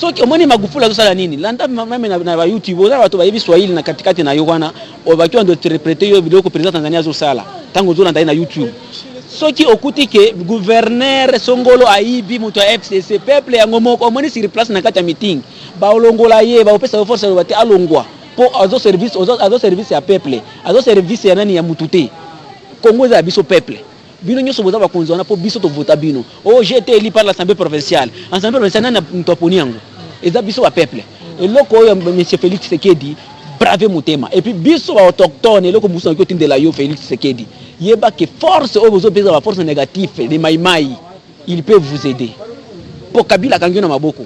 Soki omoni Magufuli azosala nini, landa meme na ba YouTube, oza na bato bayebi swahili na katikati na yo wana, baki wana interprete yo biloko président Tanzania azosala ntango ozolanda ye na YouTube. Soki okuti ke gouverneur Songolo ayibi moto ya FCC, peuple yango moko omoni sur place na kati ya meeting, baolongola ye, baopesa ye force, aloba te, alongwa mpo azo service ya peuple, azo service ya nani, ya mutu te. Congo eza ya biso peuple. Bino nyonso boza bakonzi wana mpo biso tovota bino. Oh, j'ai été élu par l'assemblée provinciale. Assemblée provinciale, nani moto aponi yango? Eza biso bapeuple. Eloko oyo, monsieur Félix Tshisekedi, brave motema. Et puis biso baautochtone, eloko mosusu nakoki otindela yo, Félix Tshisekedi, yeba ke force oyo bozopesa, baforce négatif de Maimai, il peut vous aider, mpo Kabila akangi yo na maboko,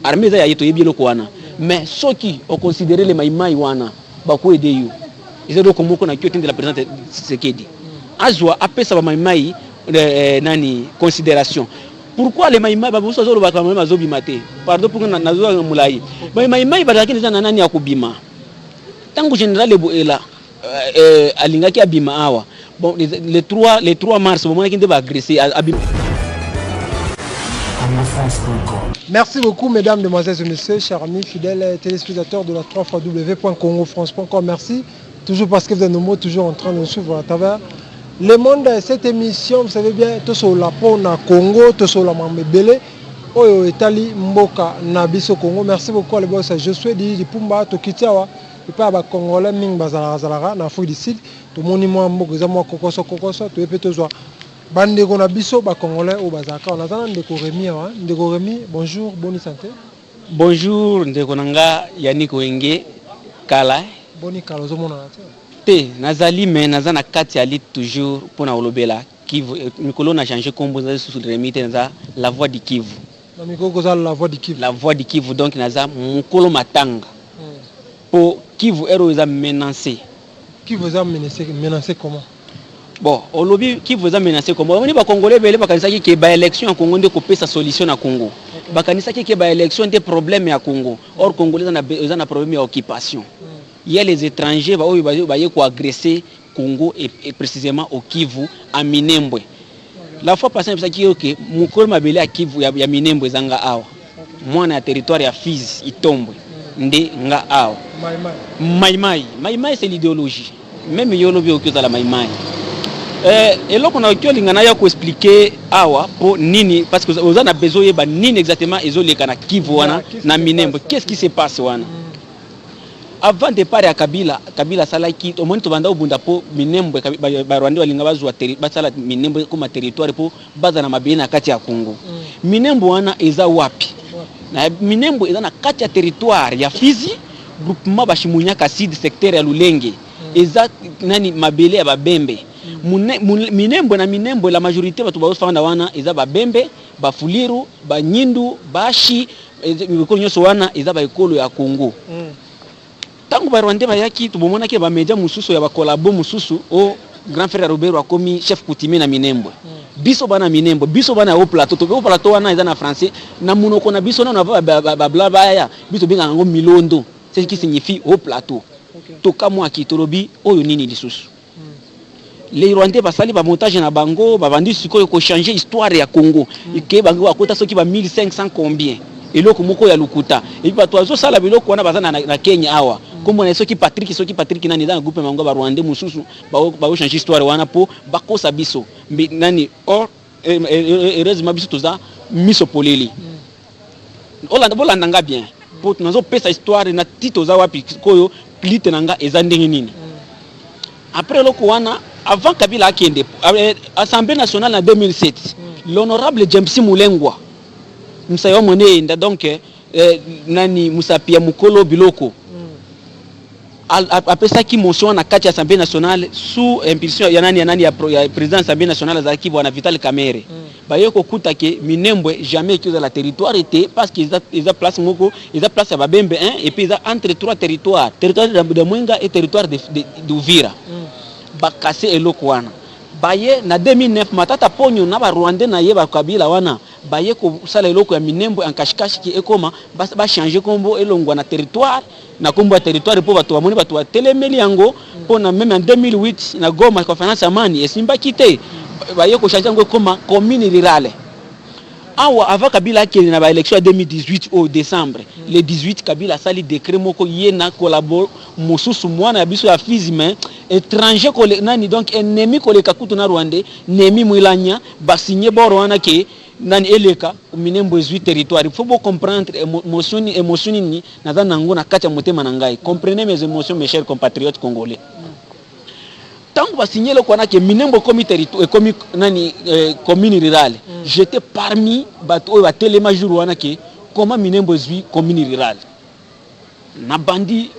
armée eza ya ye, toyebi eloko wana. Mais soki oconsidérer le Maimai wana, bakoaider yo. Eza eloko moko nakoki otindela président Tshisekedi, azwa apesa bamaimai nani, considération. Pourquoi le Maimai bamosusu azolobaka bamaimai bazobima te? Pardon, mpo nazozanga molai. Bamaimai bazalaki eza na nani ya kobima ntango général Eboela alingaki abima awa. Bon, le 3 mars bomonaki nde baagressé abima. Merci beaucoup, mesdames, demoiselles et messieurs, chers amis, fidèles téléspectateurs de la 3 www.congofrance.com. Merci, toujours parce que vous êtes nombreux, toujours en train de nous suivre à travers le monde. Cette émission, vous savez bien, tout sur la peau na Congo, tout sur la Mambébélé, oyo etali mboka na biso Congo. Merci beaucoup à boss Josué Di Pumba. Tokiti awa epai ya bacongolais mingi bazalaka zalaka na Afrique du Sud. Tomoni mwa mboka eza mwa kokoso kokoso, toye mpe tozwa bandeko na biso bacongolais oyo bazalaka awa. Naza na ndeko Remi awa. Ndeko Remi, bonjour, boni santé? Bonjour, ndeko na nga Yannick Wenge Kala. Boni kala, ozomonana te. Te, nazali, me naza na kati ya lutte toujours mpona kolobela Kivu. Mikolo na change kombo, naza lisusu Remi te, naza La Voix du Kivu. Na mikolo kozala La Voix du Kivu. La Voix du Kivu, donc naza mokolo matanga mpo Kivu ere oyo eza menacé. Kivu eza menacé, menacé comment? Bon, olobi Kivu eza menacé comment? Omoni, bacongolais ebele bakanisaki ke baélection ya Congo nde kopesa solution na Congo, bakanisaki ke baélection nde problème ya Congo. Or Congolais eza na problème ya occupation. Il y a les étrangers baoyo baye koagresser Congo et précisément au Kivu, à Minembwe. La fois passée nayebisaki yo ke mokolo mabele ya Kivu ya Minembwe ezanga awa, mwana ya territoire ya Fizi, Itombwe nde nga awa. Maimai. Maimai, c'est l'idéologie même. Yo olobi okoki ozala Maimai. Eloko nakoki olinga naya koexpliquer awa mpo nini? Parce que oza na besoin oyeba nini exactement ezoleka na Kivu wana, na Minembwe, qu'est-ce qui se passe wana. Avant départ ya Kabila, Kabila asalaki, omoni, tobanda obunda mpo Minembwe, barwandais balinga bazwa basala Minembwe koma territoire mpo baza na mabele na kati ya Congo. Minembwe wana eza wapi? Na Minembwe eza na kati ya territoire ya Fizi, groupement Bashimunyaka Sud, secteur ya Lulenge. Eza nani, mabele ya Babembe. Minembwe, na Minembwe la majorité bato bazofanda wana eza Babembe, Bafuliru, Banyindu, Bashi. Ekolo nyonso wana eza baekolo ya Congo. Ntango barwandais bayaki, tobomonaki bamédia mosusu ya bacollabo mosusu o grand frère Robert akomi chef coutumier na Minembwe. Biso bana Minembwe, biso bana ya haut plateau, to haut plateau wana eza na français, na monoko na biso nano babla baya, biso tobengaka yango Milondo, ce qui signifie haut plateau. Tokamwaki, tolobi oyo nini lisusu? Les Rwandais basali bamontage na bango, babandi sikoyo kochanger histoire ya Congo ke bango bakota soki ba 1500 combien, eloko moko ya lokuta. Epi bato bazosala biloko wana baza na Kenya awa, kombo na ye soki Patrick, soki Patrick nani, eza na groupe bango barwandais mosusu baochange histoire wana mpo bakosa biso. Nani, or heureusement biso toza miso polele. Olanda, bolanda nga bien mpo nazopesa histoire na ti toza wapi koyo, lutte na nga eza ndenge nini. Après eloko wana, avant Kabila akende, Assemblée nationale na 2007, l'honorable James Mulengwa Musai wa mwene enda, donc nani, musapi ya mokolo biloko, apesaki motion na kati ya Assemblée nationale sous impulsion ya nani, ya nani, ya président Assemblée nationale azalaki bwana Vital Kamerhe. Baye kokuta ke Minembwe jamais eki ozala territoire te, parce que eza place moko, eza place ya Babembe 1 et puis eza entre trois territoires, territoire de Mwenga et territoire d'Uvira. Bakase eloko wana. Baye na 2009, Matata Ponyo na barwandais na ye bakabila wana baye kosala eloko ya Minembwe en cache-cache ki ekoma bachange kombo, elongwa na territoire, na kombo ya territoire, mpo bato bamoni, bato batelemeli yango. Mpo na même en 2008 na Goma, conférence ya Amani esimbaki te, baye kochange yango ekoma commune rurale. Awa, avant Kabila akende na baélection ya 2018 au décembre, le 18, Kabila asali décret moko, ye na collabo mosusu, mwana ya biso ya Fizi, mais étranger kole, nani, donc ennemi koleka kutu na Rwandais, Néhémie Mwilanya, basigné boro wana ke nani eleka, Minembwe ezwi territoire. Il faut bocomprendre émotion, émotion nini naza nango na kati ya motema na ngai. Comprenez mes émotions, mes chers compatriotes congolais. Ntango basigné eloko wana ke Minembwe ekomi territoire, ekomi nani, commune rurale, j'étais parmi bato oyo batelema jour wana ke comment Minembwe ezwi commune rurale. Nabandi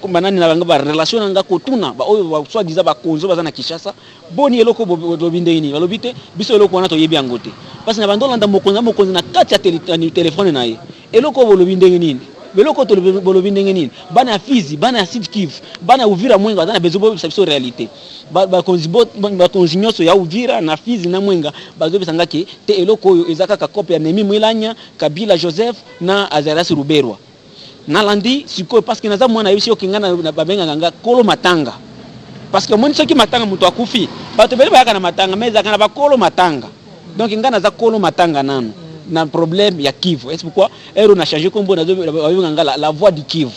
banani na bango, barelation na nga, kotuna baoyo soi-disant bakonzi oyo baza na Kinshasa: boni eloko bolobi ndenge nini? Balobi te, biso eloko wana toyebi yango te. Parce na bando olanda mokonzi na mokonzi na kati ya telefone na ye: eloko oyo bolobi ndenge nini? Eloko oyo bolobi ndenge nini? Bana ya Fizi, bana ya Sud Kivu, bana ya Uvira, Mwenga baza na besoin boyebisa biso réalité. Bakonzi nyonso ya Uvira na Fizi na Mwenga bazobisa nga ke te, eloko oyo eza kaka coop ya Néhémie Mwilanya, Kabila Joseph na Azarias Ruberwa. Nalandi sikoyo, parce que naza mwana, yebisi yoki nga babengaka nga kolo matanga, parce que omoni soki matanga, moto akufi, bato ebele bayaka na matanga, mais ezalaka na bakolo matanga. Donc nga naza kolo matanga nanu na problème ya Kivu. C'est pourquoi ero na changé kombo, babenga nga la voix du Kivu,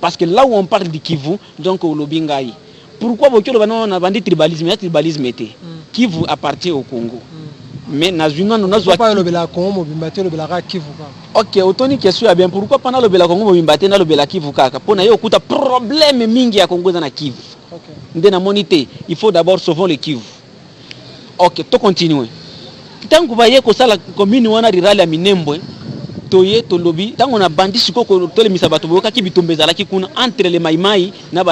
parce que là où on parle du Kivu, donc olobi ngai. Pourquoi boki oloba no na bandi tribalisme? Ya tribalisme te. Kivu appartient au Congo, mais nazwi nano nazwa Papa, olobelaka Congo mobimba te, olobelaka Kivu kaka? Ok, otoni question ya bien. Pourquoi mpa nalobela Kongo mobimba te, nalobela Kivu kaka? Mpo na ye okuta problème mingi ya Kongo eza na Kivu. Nde namoni te, il faut d'abord sauvons le Kivu. Ok, to continue. Ntango baye kosala commune wana rurale ya Minembwe, toye tolobi, ntango na bandi sikoyo kotolemisa bato, boyokaki bitumba ezalaki kuna entre le Maimai na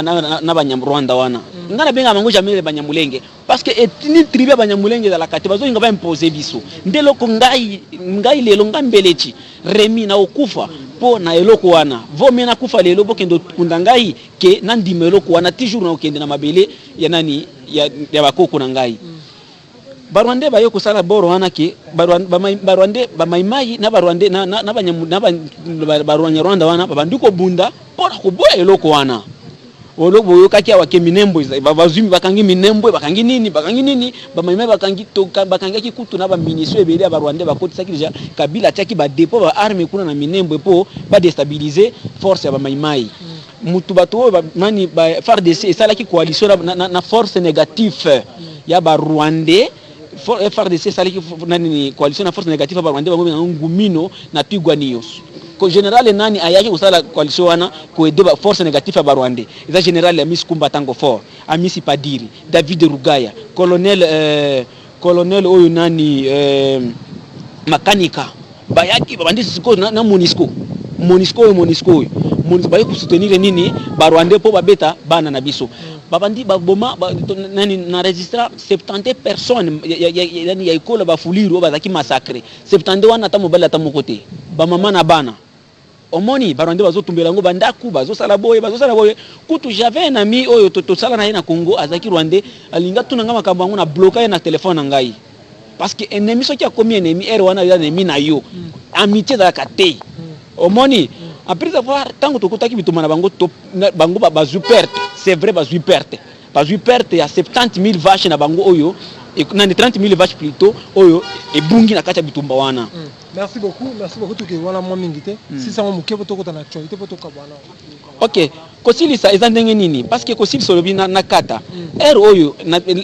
Banyarwanda wana. Ngai nabengaka bango jamais le Banyamulenge, parce que ethnie, tribu ya Banyamulenge ezalaka te. Bazolinga baimpose biso nde eloko. Ngai lelo, ngai Mbeleci Remi, na okufa mpo na eloko wana. Vomie nakufa lelo, bokende okunda ngai ke nandima eloko wana. Toujours na okende na mabele ya nani, ya bakoko na ngai. Barwandais baye kosala boro wana ke Barwandais, Bamaimai na Barwandais na Banyarwanda wana babandi kobunda mpona koboya eloko wana. Boyokaki awa ke Minembwe bazwi, bakangi Minembwe, bakangi nini, bakangi nini, Bamaimai bakangi, bakangaki kutu na bamunition ebele ya Barwandais bakotisaki déjà. Kabila atiaki badépôt baarme kuna na Minembwe mpo badéstabiliser force ya Bamaimai. Mutu bato oyo nani, ba FARDC esalaki coalition na force négative ya Barwandais. FARDC esalaki nani, coalition na force négative ya Barwandais, bango benga Ngumino na Twigwaniyo. Général nani ayaki kosala coalition wana koaider ba force négative ya Barwandais? Eza général Amisi Kumba Tango Fort, Amisi Padiri, David Rugaya, colonel oyo nani, Makanika. Bayaki, babandi sikoyo na Monusco, Monusco oyo, Monusco oyo, baye kosoutenir nini, Barwandais, mpo babeta bana na biso. Babandi baboma nani, na registra 70 personnes ya ekolo Bafuliru oyo bazalaki massacre. 70 wana, ata mobali ata moko te, bamama na bana. Omoni Barwandais bazotumbela yango bandaku, bazosala boye, bazosala boye. Kutu j'avais un ami oyo tosala na ye na Congo, azalaki Rwandais, alingi atuna nga makambo yango, na bloka ye na telefone na ngai, parce que ennemi soki akomi ennemi, ere wana eza ennemi na yo, amitié ezalaka te. Omoni, après avoir ntango tokutaki bitumba na bango, bango bazwi perte, c'est vrai, bazwi perte ya 70 000 vache na bango oyo nani, 30 000 vache plutôt, oyo ebungi na kati ya bitumba wana. Merci beaucoup, merci beaucoup. Toke wana mwa mingi te, sisango moke po tokota na actualité, po tokabwana. Ok, kosilisa eza ndenge nini? Parce que kosilisa, olobi na kata heure oyo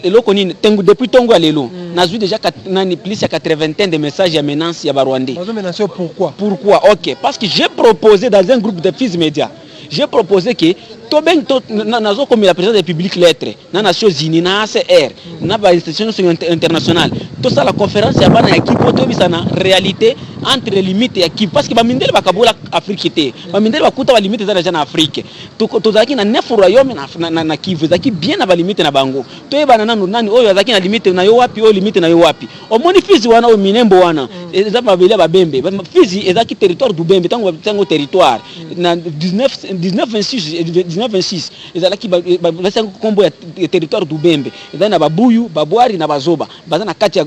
eloko nini, tengu depuis ntongo ya lelo nazwi déjà nani, plus ya 81 de message ya menace ya Barwandais. Bazomenace yo pourquoi? Pourquoi? Ok, parce que j'ai proposé dans un groupe de fils médias, j'ai proposé que tobeng to, nazokomela président de la République lettre na Nations Unies, na ACR, na bainstitution nyonso internationale, tosala conférence ya bana ya Kivu po toyebisa na réalité entre limite ya Kivu, parce que bamindele bakabola Afrique te. Bamindele bakuta balimite eza deja na Afrique. Tozalaki na neuf royaume na Kivu, ezalaki bien na balimite na bango. Toyebana nanu nani oyo azalaki na limite na yo wapi, oyo limite na yo wapi. Omoni Fizi wana, oyo Minembo wana, eza mabele ya Babembe. Fizi ezalaki territoire du Bembe. Ntango territoire na 19 1926, 1926 ezalaki basiango nkombo ya territoire du Bembe. Ezali na Babuyu, Babwari na Bazoba, baza na kati ya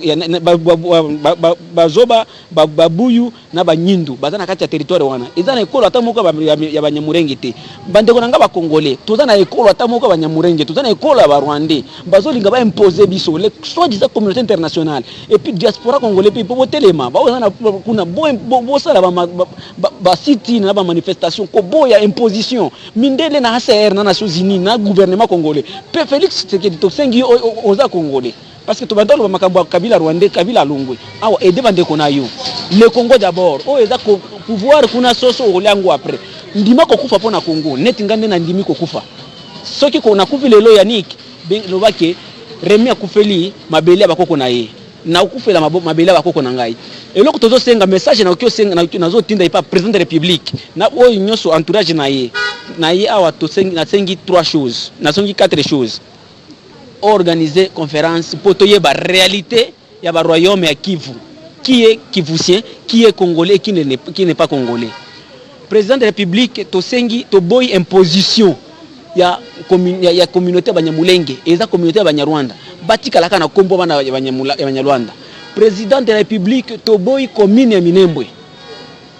bazoba, Babuyu. Bakikuyu na Banyindu baza na kati ya territoire wana. Eza na ekolo ata moko ya Banyamulenge te. Bandeko na nga Bacongolais, toza na ekolo ata moko ya Banyamulenge, toza na ekolo ya Barwandais. Bazolinga baimposer biso le soi-disant communauté internationale et puis diaspora congolais mpe po botelema, baoza na kuna, bosala basit-in na bamanifestation koboya imposition mindele na HCR na Nations Unies na gouvernement congolais. Mpe Félix Tshisekedi, tosengi yo, oza Congolais, parce que tobanda oloba makambo ya Kabila rwandais, Kabila alongwe awa, aide bandeko na yo. Le Congo d'abord. Oyo eza pouvoir kuna, soso okolia yango après. Ndima kokufa mpo na Congo neti nga nde nandimi kokufa. Soki nakufi lelo, Yannick, lobake Remi akufeli mabele ya bakoko na ye, nakufela mabele ya bakoko na ngai. Eloko tozosenga, message nakoki osenga, nazotinda epa président de République na oyo nyonso entourage na ye awa, nasengi trois choses, nasengi quatre choses: organiser conférence mpo toyeba réalité ya baroyaume ya Kivu, qui est kivusien, qui est congolais et qui n'est pas congolais. Président de la République, tosengi, toboyi imposition ya communauté ya Banyamulenge. Eza communauté ya Banyarwanda, batikalaka na nkombo bana ya Banyarwanda. Président de la République, toboyi commune ya Minembwe,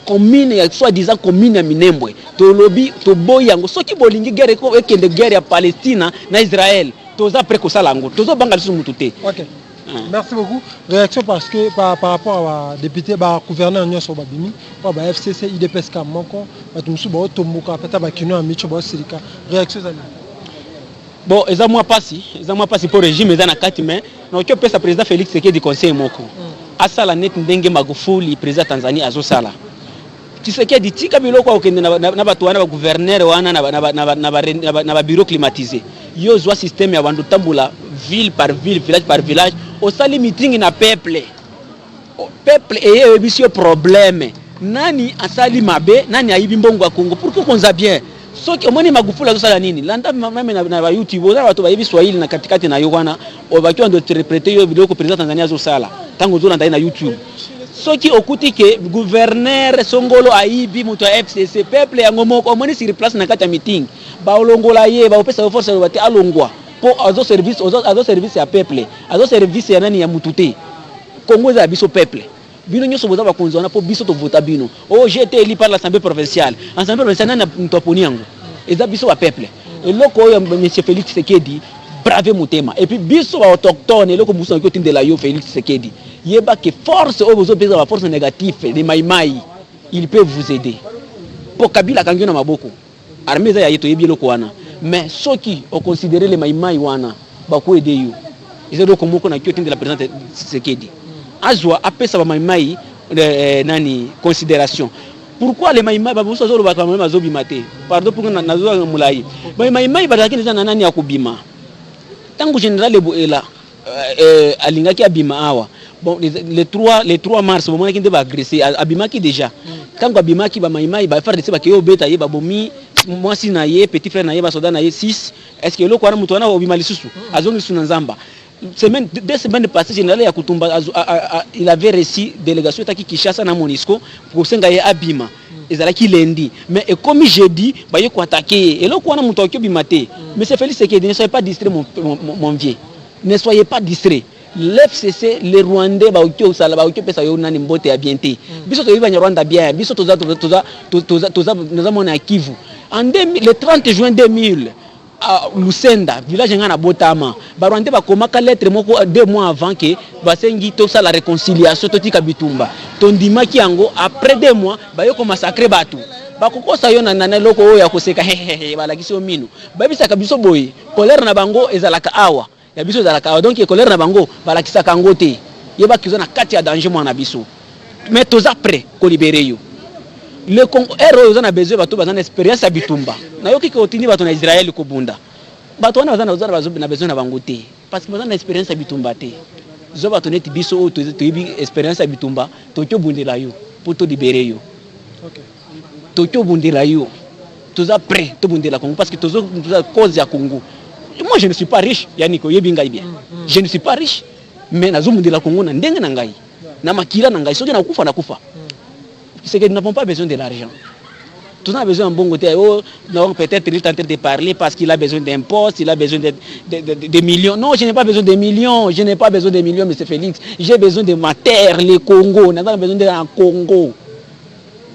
commune ya soi-disant commune ya Minembwe. Tolobi toboyi yango. Soki bolingi guerre, ekende guerre ya Palestina na Israel, toza prêt kosala yango, tozobanga lisusu mutu te. Ok. Merci beaucoup. Réaction parce que par rapport à député, ba gouverneur nyonso babimi, ba FCC, UDPS ka moko, bato mosusu baotomboka, pata bakino ya micho baosilika. Réaction ezali? Bon, eza mwa pasi, eza mwa pasi mpo régime eza na kati, mais nakoki opesa président Félix Tshisekedi conseil moko: asala neti ndenge Magufuli, président Tanzanie, azosala. Tshisekedi, tika biloko akokende na bato wana, bagouverneur wana na babureau climatisé. Yo ozwa système ya bandu, tambola ville par ville, village par village, osali meeting na peuple. Peuple eye oyebisi yo problème, nani asali mabe, nani ayibi mbongo ya Congo, pour que konza bien. Soki omoni Magufuli azosala nini, landa même na baYouTube, oza na bato bayebi Swahili na katikati na yo wana, baki wando interpréter yo biloko président Tanzania azosala. Ntango ozolanda ye na YouTube, soki okuti ke gouverneur songolo ayibi, moto ya FCC, peuple yango moko omoni sur place na kati ya meeting, baolongola ye, baopesa yo force, aloba te alongwa, mpo azo service ya peuple, azo service ya nani, ya mutu te. Congo eza ya biso peuple. Bino nyonso boza bakonzi wana mpo biso tovota bino. Oh, j'ai été élu par l'assemblée provinciale. Assemblée provinciale, nani moto aponi yango? Eza biso bapeuple. Eloko oyo, monsieur Félix Tshisekedi, brave motema. Et puis biso baautochtone, eloko mosusu nakoki otindela yo, Félix Tshisekedi, yeba ke force oyo bozopesa, baforce négative de Maimai, il peut vous aider, mpo Kabila akangi yo na maboko, armée eza ya ye, toyebi eloko wana. Mais soki oconsidérer le Maimai wana, bakoaider yo. Eza eloko moko nakoki otindela président Tshisekedi: azwa, apesa bamaimai nani, considération. Pourquoi les Maimai bamosusu azolobaka bamaimai bazobima te? Pardon, pour nazoa molai, bamaimai bazalaki eza na nani ya kobima. Ntango général Eboela alingaki abima awa, bon, le 3 mars, bomonaki nde baagressé, abimaki déjà. Ntango abimaki, bamaimai, ba FARDC bakei obeta ye, babomi mwasi na ye, petit frère na ye, basoda na ye 6. Est ce que eloko wana, moto wana obima lisusu, azongi lisusu na nzamba? Semaine, 2 semaines passées, général ya Kutumba il avait reçu délégation etaki Kinshasa na MONUSCO kosenga ye abima. Ezalaki lundi, mais ekomi jeudi, baye koattaquer ye. Eloko wana, moto akoki obima te. Monsieur Félix Tshisekedi, ne soyez pas distrait, mon vieux, ne soyez pas distrait. L'FCC, les Rwandais baoki osala, baoki opesa yo nani mbote ya bien te. Biso toyebi Banyarwanda bien. Biso toza mwana ya Kivu. En 2000, le 30 juin 2000, Lusenda, village nga na botama, Barwandais bakomaka lettre moko 2 mois avant ke basengi tosala réconciliation, totika bitumba. Tondimaki yango. Après 2 mois, baye komassacrer bato. Bakokosa yo na eloko oyo ya koseka, hehehe, balakisi yo mino. Bayebisaka biso boye, colère na bango ezalaka awa, ya biso ezalaka awa. Donc colère na bango balakisaka yango te. Yebaki oza na kati ya danger, mwana biso, mais toza prêt kolibérer yo. Le Congo ere oyo oza na besoin bato baza na expérience ya bitumba. Nayoki ke otindi bato na Israel kobunda. Bato wana baza na besoin na bango te, parce que baza na expérience ya bitumba te. Zwa bato neti biso oyo toyebi expérience ya bitumba, toki obundela yo mpo tolibérer yo. Toki obundela yo, toza prêt tobundela Congo, parce que toza cause ya Congo. Moi, je ne suis pas riche, yani koyebi ngai bien, je ne suis pas riche, mais nazobundela Congo na ndenge na ngai, na makila na ngai. Soki nakufa, nakufa. C'est que nous n'avons pas besoin de l'argent. Toza na besoin ya mbongo te. Oh non, peut-être il est en train de parler parce qu'il a besoin d'un poste, il a besoin de millions. Non, je n'ai pas besoin de millions, je n'ai pas besoin de millions, monsieur Félix. J'ai besoin de ma terre, le Congo. Naza na besoin de na Congo,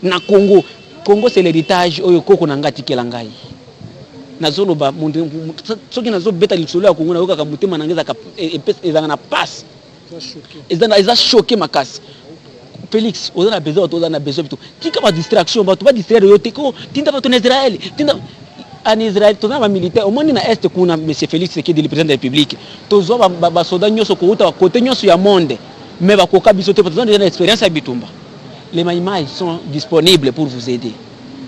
na Congo. Congo, c'est l'héritage oyo koko na ngai atikela ngai. Nazoloba, soki nazobeta lisolo ya Congo, nayokaka motema na ngai ezalaka na pasi, eza choqué makasi. Félix, oza na besoin bato, oza na besoin bito. Tika badistraction, bato badistraire yo te. Ko tinda bato na Israel, tinda en Israel. Toza na bamilitaire, omoni na Est kuna, monsieur Félix Tshisekedi, le président de la République. Tozwa basoda nyonso kouta bakote nyonso ya monde, mais bakoka biso te. Toza déjà na expérience ya bitumba. Les Maïmaï sont disponibles pour vous aider.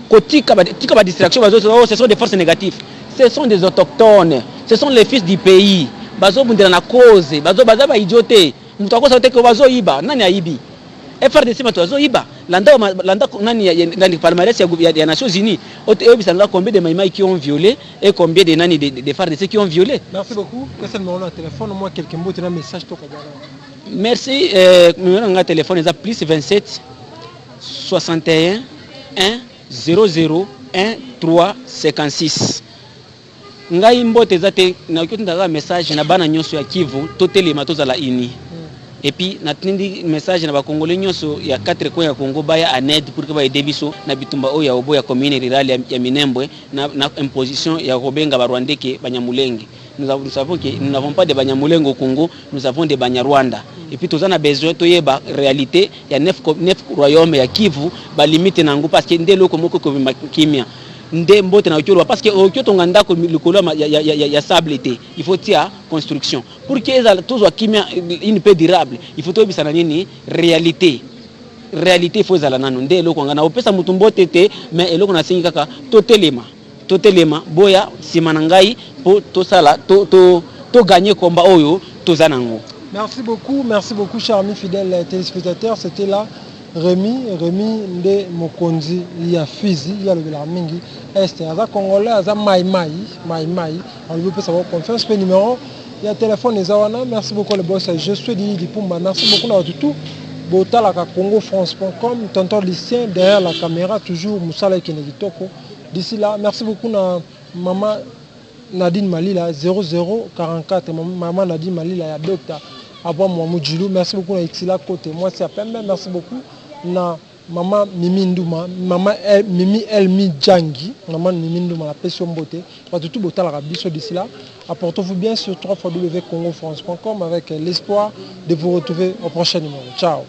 Kotika, tika badistraction. Bazo, oh, ce sont des forces négatives, ce sont des autochtones, ce sont les fils du pays. Bazobundela na cause, bazo baza baidiot te. Moto akosa te ke bazoyiba. Nani ayibi FARDC? Bato bazoyiba. Landa, landa nani, nani, palmarès ya Nations Unies, oyebisa nga combien de Maïmaï qui ont violé et combien de nani de FARDC qui ont violé. Merci beaucoup. Pesa numéro na téléphone, moi quelques mots na message tokabwana. Merci. Numéro na nga téléphone eza plus 27 61 1 00 1 3 56. Ngai mbote eza te, nakoki otinda kaka message na bana nyonso ya Kivu: totelema, tozala uni. Et puis natindi message na bakongolais nyonso ya quatre coins ya Congo, baya en aide pour que baaider biso na bitumba oyo ya obo ya commune rurale ya Minembwe na imposition ya kobenga Barwandais ke Banyamulenge. Nous savons que nous n'avons pas de Banyamulenge au Congo, nous avons des Banyarwanda. Et puis toza na besoin toyeba réalité ya neuf royaume ya Kivu, balimite nango, parce que nde eloko moko ekobima kimia. Nde mbote na oki, parce que oki otonga ndako likolo ya sable te. Il faut tia construction pour que ezala, tozwa kimia, une paix durable. Il faut toyebisana nini réalité. Réalité, il faut ezala nano. Nde eloko nga na opesa motu mbote te, mais eloko nasengi kaka, totelema, totelema, boya nsima na ngai mpo tosala togagner combat oyo toza nango. Merci beaucoup, chers amis fidèles téléspectateurs. C'était là Rémi, Rémi nde mokonzi ya Fizi, ya lobela mingi Est. Aza congolais, aza mai mai, mai mai. Alobi pesa ba confiance pe numéro ya téléphone eza wana. Merci beaucoup le boss. Je suis Didi Pumba. Merci beaucoup na tout. Botalaka congofrance.com, tonton Lucien derrière la caméra, toujours musala ekende kitoko. D'ici là, merci beaucoup na maman Nadine Malila 0044, maman Nadine Malila ya docteur Abraham Mwamujilu. Merci beaucoup na Xila Côté, moi c'est Pembe. Merci beaucoup na maman Mimi Nduma, maman El, Mimi Elmi Djangi, maman Mimi Nduma la pesi mbote. Bato tout botalaka biso d'ici là. Apportez-vous bien sur www.congofrance.com avec l'espoir de vous retrouver au prochain numéro. Ciao.